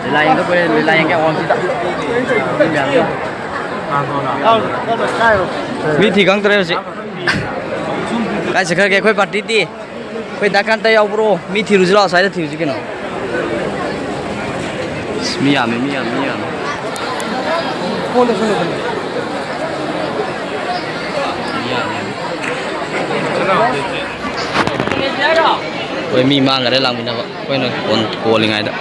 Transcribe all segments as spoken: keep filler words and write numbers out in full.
ꯂꯤꯂꯥ ꯌꯦꯡꯗ ꯀꯨꯏꯔꯦ, ꯂꯤꯂꯥ ꯌꯦꯡꯒꯦ ꯑꯋꯥꯡꯁꯤꯗ꯫ ꯃꯤ ꯊꯤ ꯈꯪꯗ꯭ꯔꯦ ꯍꯧꯖꯤꯛ꯫ ꯀꯥꯏ ꯆꯠꯈ꯭ꯔꯒꯦ ꯑꯩꯈꯣꯏ ꯄꯥꯔꯇꯤꯗꯤ? ꯑꯩꯈꯣꯏ ꯗꯥ ꯀꯥꯟꯇ ꯌꯥꯎꯕ꯭ꯔꯣ? ꯃꯤ ꯊꯤꯔꯨꯁꯤ ꯂꯥꯛꯑꯣ, ꯑꯁ꯭ꯋꯥꯏꯗ ꯊꯤꯔꯨꯁꯤ ꯀꯩꯅꯣ꯫ ꯑꯁ, ꯃꯤ ꯌꯥꯝꯃꯤ, ꯃꯤ ꯌꯥꯝꯃꯤ, ꯃꯤ ꯌꯥꯝꯃꯤ꯫ ꯃꯤ ꯌꯥꯝꯃꯤ꯫ ꯑꯩꯈꯣꯏ ꯃꯤ ꯃꯥꯡꯈꯔꯦ ꯂꯥꯛꯃꯤꯟꯅꯕ꯫ ꯑꯩꯈꯣꯏꯅ ꯀꯣꯟ ꯀꯣꯜꯂꯤꯉꯩꯗ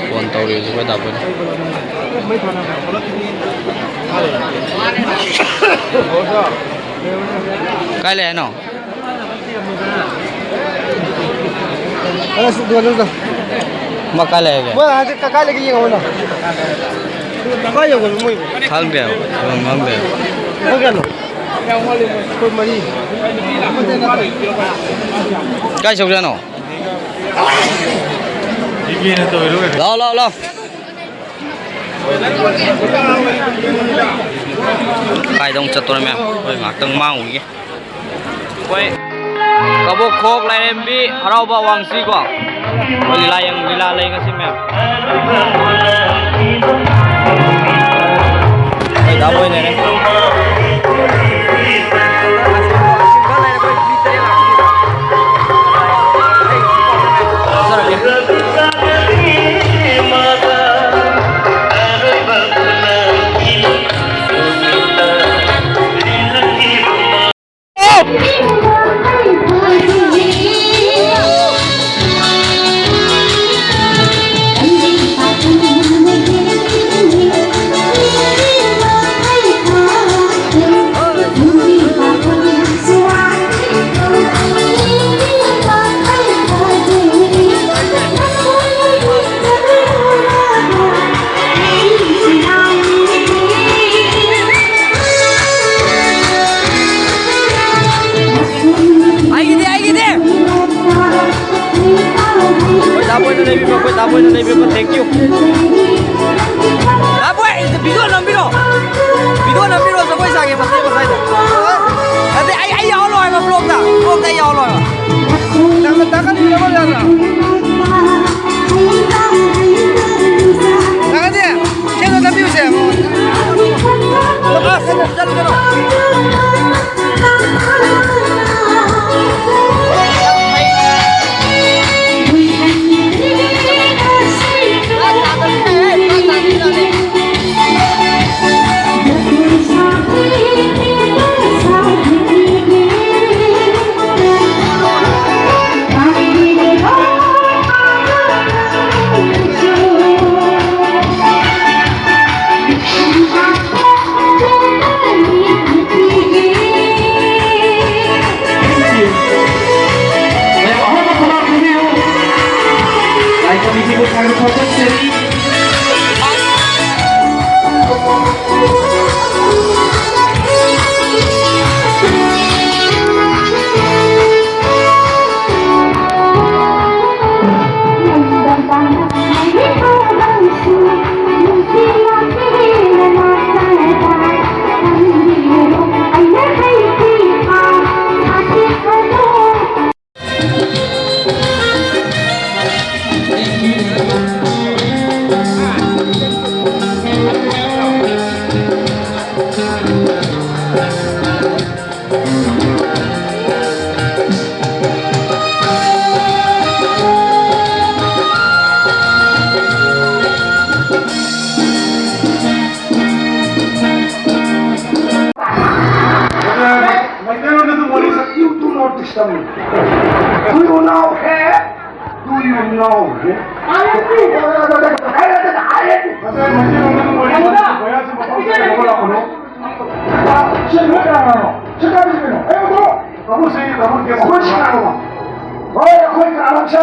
ꯐꯣꯟ ꯇꯧꯔꯤꯕꯁꯤ ꯑꯩꯈꯣꯏ ꯗꯥ ꯕꯣꯏꯅ꯫ ꯀꯥꯏ ꯂꯩ ꯍꯥꯏꯅꯣ? ꯑꯁ, ꯑꯗꯨ, ꯑꯗꯨ, ꯑꯗꯨ꯫ ꯃꯥ ꯀꯥꯏ ꯂꯩꯔꯒꯦ? ꯃꯣꯏ ꯍꯧꯖꯤꯛ ꯀ-, ꯀꯥꯏ ꯂꯩꯒꯦ ꯌꯦꯡꯉꯣ ꯅꯪ꯫ ꯀꯥꯏ ꯌꯧꯒ꯭ꯔꯕ ꯃꯣꯏꯕꯨ? ꯈꯪꯗꯦ ꯍꯥꯏꯕ꯫ ꯈꯪꯗꯦ ꯍꯥꯏꯕ꯫ ꯃꯣꯏ ꯀꯌꯥꯅꯣ? ꯑꯩꯈꯣꯏ ꯃꯔꯤ꯫ ꯀꯥꯏ ꯆꯧꯖꯥꯅꯣ? ꯂꯥꯛꯑꯣ, ꯂꯥꯛꯑꯣ, ꯂꯥꯛꯑꯣ꯫ ꯀꯥꯏꯗ ꯑꯃꯨꯛ ꯆꯠꯇꯣꯔꯦ ꯃꯌꯥꯝ? ꯑꯩꯈꯣꯏ ꯉꯥꯏꯍꯥꯛꯇꯪ ꯃꯥꯡꯉꯨꯈꯤꯒꯦ꯫ ꯑꯩꯈꯣꯏ ꯀꯕꯣꯛꯈꯣꯛ ꯂꯥꯏꯔꯦꯝꯕꯤ ꯍꯔꯥꯎꯕ ꯑꯋꯥꯡꯁꯤꯀꯣ꯫ ꯑꯩꯈꯣꯏ ꯂꯤꯂꯥ ꯌꯦꯡ-, ꯂꯤꯂꯥ ꯂꯩ ꯉꯁꯤ ꯃꯌꯥꯝ꯫ ꯑꯩꯈꯣꯏ ꯗꯥ ꯕꯣꯏ ꯂꯩꯔꯦ꯫ ꯑꯩꯒꯤꯗꯤ, ꯑꯩꯒꯤꯗꯤ꯫ ꯑꯩꯈꯣꯏ ꯗꯥ ꯕꯣꯏꯅ ꯂꯩꯕꯤꯕ, ꯑꯩꯈꯣꯏ ꯗꯥ ꯕꯣꯏꯅ ꯂꯩꯕꯤꯕ, thank you꯫ The boy, video ꯅꯝꯕꯤꯔꯣ꯫ Video ꯅꯝꯕꯤꯔꯣ, ꯖꯒꯣꯏ ꯁꯥꯒꯦ ꯃꯇꯦꯛ ꯑꯃ ꯁ꯭ꯋꯥꯏꯗ꯫ ꯑꯗꯩ ꯑꯩ, ꯑꯩ ꯌꯥꯎꯍꯜꯂꯣ ꯍꯥꯏꯕ vlogꯇ, vlogꯇ ꯑꯩ ꯌꯥꯎꯍꯜꯂꯣ ꯍꯥꯏꯕ꯫ ꯅꯪꯅ ꯇꯥꯈꯠꯂꯤꯔꯕ ꯌꯥꯗ꯭ꯔꯥ? ꯀꯃꯤꯇꯤꯕꯨ ꯊꯥꯒꯠꯄ ꯐꯣꯡꯗꯣꯛꯆꯔꯤ꯫ ꯃꯩꯇꯩꯂꯣꯟꯗ ꯑꯗꯨꯝ ꯋꯥꯔꯤ ꯁꯥ- You do not disturb me. Do you know here? Do you know here? ꯃꯩꯇꯩꯂꯣꯟꯗ ꯑꯗꯨꯝ ꯋꯥꯔꯤ ꯁꯥ- ꯃꯌꯥꯝꯁꯦ ꯃꯐꯝ ꯆꯥꯅ ꯂꯧꯕ ꯂꯥꯛꯄꯅꯣ? ꯁꯤ ꯅꯣꯏ ꯀꯅꯥꯅꯣ? ꯁꯤ ꯀꯥꯏꯗ ꯆꯠꯀꯅꯣ? ꯑꯩ ꯎꯗ꯭ꯔꯣ? ꯇꯥꯃꯣ, ꯁꯤ ꯇꯥꯃꯣ ꯒꯦꯁ ꯑꯩꯈꯣꯏ ꯁꯤ ꯀꯅꯥꯅꯣ? ꯍꯣꯏ, ꯑꯩꯈꯣꯏ ꯀꯅꯥꯅꯣꯁꯦ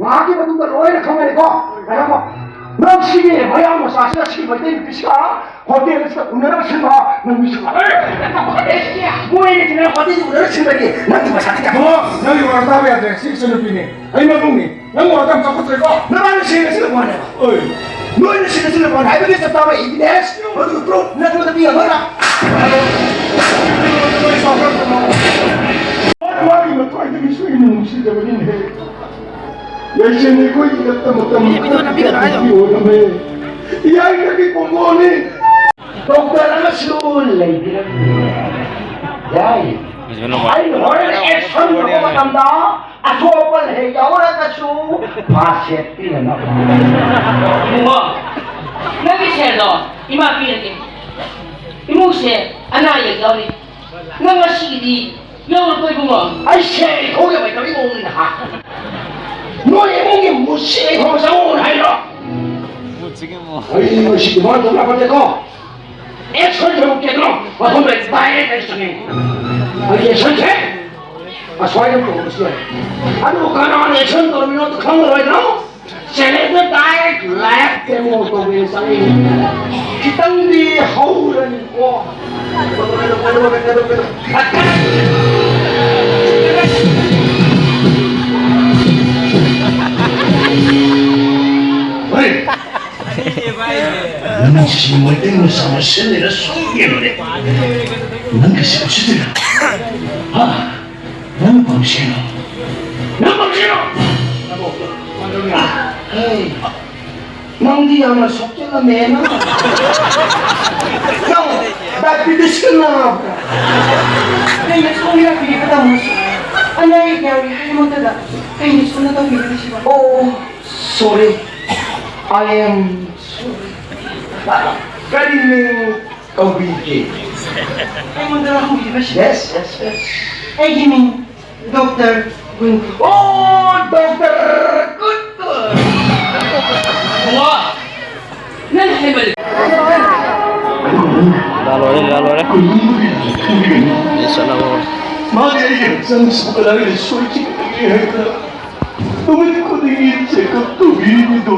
ꯉꯥꯏꯍꯥꯛꯀꯤ ꯃꯇꯨꯡꯗ ꯂꯣꯏꯅ ꯈꯪꯒꯅꯤꯀꯣ꯫ ꯉꯥꯏꯈꯣꯀꯣ꯫ ꯅꯪ ꯁꯤꯒꯤ ꯃꯌꯥꯡ ꯃꯆꯥꯁꯤꯅ ꯁꯤ ꯃꯩꯇꯩ ꯅꯨꯄꯤꯁꯤꯒ ꯍꯣꯇꯦꯜꯁꯤꯗ ꯎꯅꯔꯒ ꯁꯤꯟꯕ ꯅꯪ ꯃꯤꯁꯨ ꯂꯥꯛꯑꯦ꯫ ꯃꯣꯏ ꯑꯅꯤꯁꯤꯅ ꯍꯣꯇꯦꯜꯗ ꯎꯅꯔꯒ ꯁꯤꯟꯕꯒꯤ ꯅꯪꯒꯤ ꯃꯁꯥꯗꯤ ꯀꯌꯥ ꯇꯥꯃꯣ, ꯅꯪꯒꯤ ꯋꯥ ꯇꯥꯕ ꯌꯥꯗ꯭ꯔꯦ꯫ ꯁꯤ ꯏꯆꯟꯅꯨꯄꯤꯅꯦ꯫ ꯑꯩ ꯃꯕꯨꯡꯅꯦ꯫ ꯅꯪ ꯋꯥ ꯌꯥꯝ ꯆꯥꯎꯈꯠꯇ꯭ꯔꯦꯀꯣ꯫ ꯅꯕꯥꯅꯤ ꯁꯦꯡꯅ ꯁꯤꯜꯂꯛꯄ ꯋꯥꯅꯦꯕ꯫ ꯑꯣꯏ꯫ ꯅꯣꯏꯅ ꯁꯦꯡꯅ ꯁꯤꯜꯂꯛꯄ ꯋꯥꯅꯦ ꯍꯥꯏꯕꯒꯤ ꯆꯞ ꯆꯥꯕ evidence, ꯃꯗꯨꯒꯤ proof ꯅꯪꯉꯣꯟꯗ ꯄꯤꯔꯝꯃꯣꯏꯔꯥ? ꯃꯥꯒꯤ ꯃꯊ꯭ꯋꯥꯏꯗꯒꯤꯁꯨ ꯑꯩꯅ ꯅꯨꯡꯁꯤꯖꯕꯅꯤꯅꯦ꯫ ꯌꯥꯏꯁꯦꯟ ꯑꯩꯈꯣꯏꯒꯤ ꯅꯠꯇ ꯃꯇꯝ ꯈꯔ ꯈꯛꯇꯪꯒꯤ ꯑꯣꯏꯔꯝꯃꯦ꯫ ꯏꯌꯥꯏꯗꯒꯤ ꯄꯣꯡꯒꯣꯅꯤ꯫ ꯗꯣꯛꯇꯔ ꯑꯃꯁꯨ ꯂꯩꯕꯤꯔꯝꯃꯤ꯫ ꯌꯥꯏ꯫ ꯑꯩ ꯍꯣꯔꯦꯟ action ꯇꯧꯕ ꯃꯇꯝꯗ ꯑꯁꯣꯛ ꯑꯄꯟ ꯍꯦꯛ ꯌꯥꯎꯔꯒꯁꯨ ꯃꯥ ꯁꯦꯠꯄꯤꯔꯅꯕ꯫ ꯏꯕꯨꯡꯉꯣ, ꯅꯪꯒꯤ ꯁꯦꯜꯗꯣ ꯏꯃꯥ ꯄꯤꯔꯒꯦ꯫ ꯏꯃꯨꯡꯁꯦ ꯑꯅꯥ ꯑꯌꯦꯛ ꯌꯥꯎꯔꯤ꯫ ꯅꯪ ꯉꯁꯤꯒꯤꯗꯤ ꯌꯧꯔꯛꯄ ꯏꯕꯨꯡꯉꯣ꯫ ꯑꯩ ꯁꯦꯜ ꯊꯣꯛꯑꯒ ꯂꯩꯇꯕ ꯏꯃꯨꯡꯅꯤꯅ ꯍꯥ? ꯅꯣꯏ ꯏꯃꯨꯡꯒꯤ ꯃꯨꯁꯤ ꯈꯣꯡ ꯆꯪꯉꯛꯑꯣꯅ ꯍꯥꯏꯔꯣ? ꯑꯩ ꯃꯁꯤ ꯗꯤꯃꯥꯟ ꯇꯧꯕ ꯌꯥꯄꯣꯠꯇꯦꯀꯣ꯫ Action ꯇꯧꯔꯛꯀꯦ ꯑꯗꯨꯅ ꯃꯐꯝꯗ violent action ꯅꯤ꯫ ꯑꯩ action ꯁꯦ ꯑꯁ꯭ꯋꯥꯏꯗ ꯇꯧꯔꯁꯨ ꯌꯥꯏ꯫ ꯑꯗꯨꯕꯨ ꯀꯅꯥꯅ action ꯇꯧꯔꯝꯃꯤꯅꯣ ꯑꯗꯨ ꯈꯪꯉꯔꯣꯏꯗ꯭ꯔꯣ? ꯁꯦꯂꯦꯕ꯭ꯔꯦꯠ ꯇꯥꯏ, ꯂꯥꯏꯐ ꯗꯦꯃꯣ ꯇꯧꯒꯦꯅ ꯆꯪꯉꯛꯏꯅꯦ꯫ ꯈꯤꯇꯪꯗꯤ ꯍꯧꯔꯅꯤꯀꯣ꯫ ꯍꯣꯏ꯫ ꯅꯪꯁꯤ ꯃꯩꯇꯩ ꯃꯆꯥ ꯃꯁꯦꯟꯅꯤꯅ ꯁꯨꯝ ꯌꯦꯡꯕꯅꯦ꯫ ꯅꯪꯒꯤꯁꯤ ꯎꯁꯤꯠꯇ꯭ꯔꯤꯔꯥ? ꯍꯥ? ꯅꯪ ꯄꯪꯁꯤꯅꯣ? ꯅꯪ ꯄꯪꯁꯤꯅꯣ? ꯍꯦ, ꯅꯪꯗꯤ ꯌꯥꯝꯅ ꯁꯣꯛꯆꯜꯂꯝꯃꯦ ꯅꯪ꯫ ꯅꯪ ꯗꯥꯏꯕꯤꯇꯤꯁꯀ ꯅꯥꯕ꯭ꯔꯥ? ꯀꯩꯅꯣ ꯁꯣꯝ ꯂꯥꯛꯄꯤꯔꯤꯕ ꯇꯥꯃꯣꯁꯦ? ꯑꯅꯥ ꯑꯌꯦꯛ ꯌꯥꯎꯔꯤ ꯍꯥꯏꯕꯃꯛꯇꯗ ꯀꯩꯅꯣ ꯁꯣꯝꯅ ꯇꯧꯕꯤꯔꯤꯕꯁꯤꯕꯣ? ꯑꯣ, ꯁꯣꯔꯤ꯫ ꯑꯥꯏ ꯑꯦꯝ ꯁꯣꯔꯤ꯫ ꯀꯔꯤ ꯃꯤꯡ ꯀꯧꯕꯤꯒꯦ? ꯑꯩꯉꯣꯟꯗ ꯍꯪꯕꯤꯕꯁꯤ? Yes, yes, yes. ꯑꯩꯒꯤ ꯃꯤꯡ ꯗꯣꯛꯇꯔ ꯒꯨꯟ꯫ ꯑꯣ, ꯗꯣꯛꯇꯔ ꯒꯨꯟ꯫ ꯋꯥ! ꯅꯪ ꯍꯦꯟꯃꯜꯂꯦ꯫ ꯂꯥ ꯂꯣꯏꯔꯦ, ꯂꯥ ꯂꯣꯏꯔꯦ꯫ ꯑꯩ ꯆꯠꯂꯕ꯫ ꯃꯥꯗꯤ ꯑꯩꯒꯤ ꯍꯛꯆꯥꯡꯁꯤꯕꯨ ꯀꯗꯥꯏꯗ ꯁꯣꯏꯈꯤꯕꯒꯦ ꯍꯥꯏꯕꯗ ꯅꯨꯃꯤꯠ ꯈꯨꯗꯤꯡꯒꯤ ꯆꯦꯛꯑꯞ ꯇꯧꯕꯤꯔꯤꯕꯗꯣ꯫